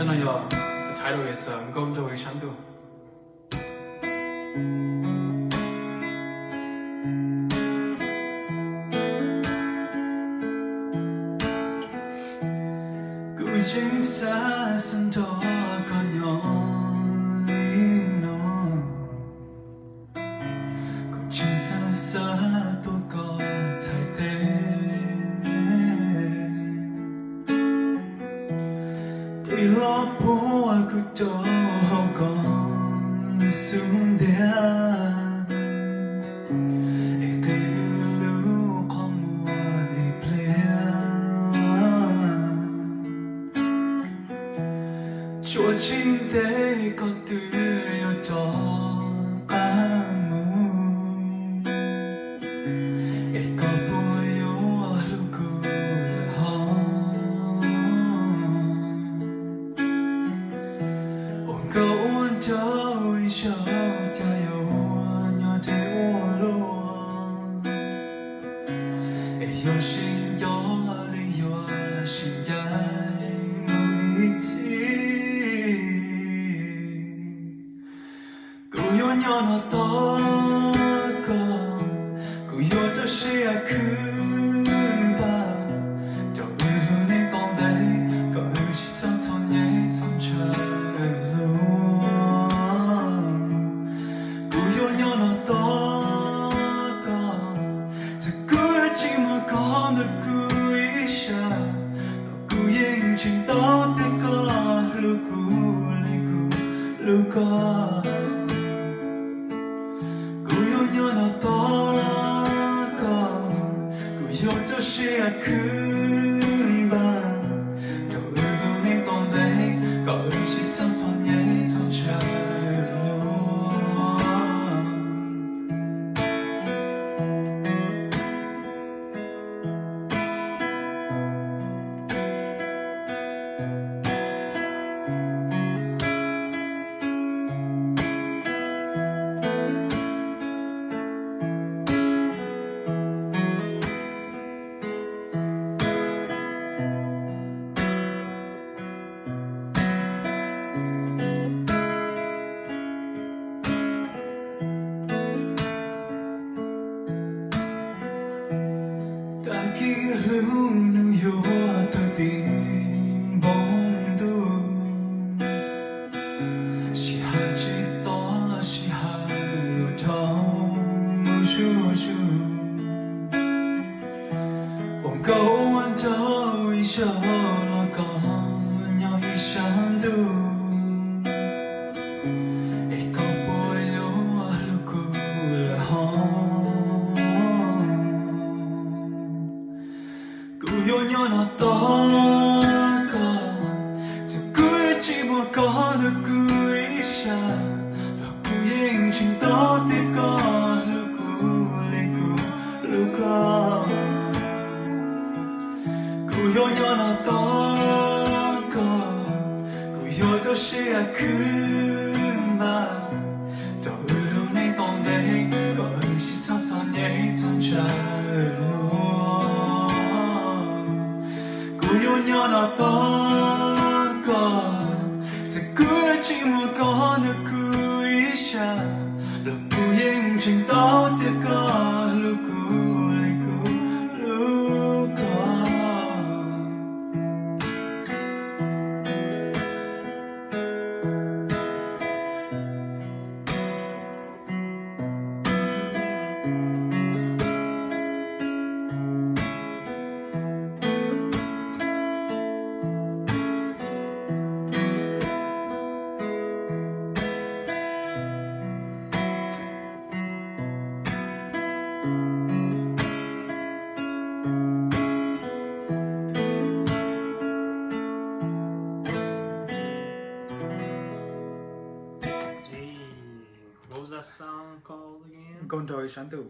Zaj no yog title is Nkauj Nraug Ib Sab Ntuj. Kuv tseem xav xav nrog koj nyob li no, kuv tseem xav xav tuav koj txhais tes. Tej lo puag kuv rau hauv koj nws xub ntiag, es qhib lub qhov muag ib pliag. Tsuas tsis ntev koj twb yuav rov qab mus, es koj puas yuav hlub kuv lawm hos? Ua nkauj ua nraug ib zaug cas yuav nyob deb ua luaj, es yog sib nco li yuav sib ncaim mus ib txhis. Kuv yuav nyob no tos koj, kuv yuav rau siab khwb npaj, rau wb hlub neej tom ntej, kom wb tsis txhob txom nyem txhob ntshaw luag. Kuv yuav nyob no tos koj, txawm kuv tsis muaj koj ntawm kuv ib sab, los kuv yeej ntseeg tau tias koj hlub kuv li kuv hlub koj. Kuv yuav nyob no tos koj, kuv yuav rau siab khwb npaj, rau wb hlub neej tom ntej, kom wb tsis txhob txom nyem txhob ntshaw luag. Tag kis hlub nws yuav tawg ti npoo ntuj, sij hawm tsis tau sij hawm yuav dhau mus zuj zus. Ua nkauj ua nraug ib zaug los koj nyob ib sab ntuj, es koj puas yuav hlub kuv lawm hos? Kuv yuav nyob no tos koj, txawm kuv tsis muaj koj ntawm kuv ib sab, los kuv yeej ntseeg tau tias koj hlub kuv li kuv hlub koj. Kuv yuav nyob no tos koj, kuv yuav rau siab khwb npaj, rau wb hlub neej tom ntej, kom wb tsis txhob txom nyem txhob ntshaw luag. Kuv yuav nyob no tos koj, txawm kuv tsis muaj koj ntawm kuv ib sab, los kuv yeej ntseeg tau tias koj hlub kuv li kuv hlub koj. Nkauj Nraug Ib Sab Ntuj.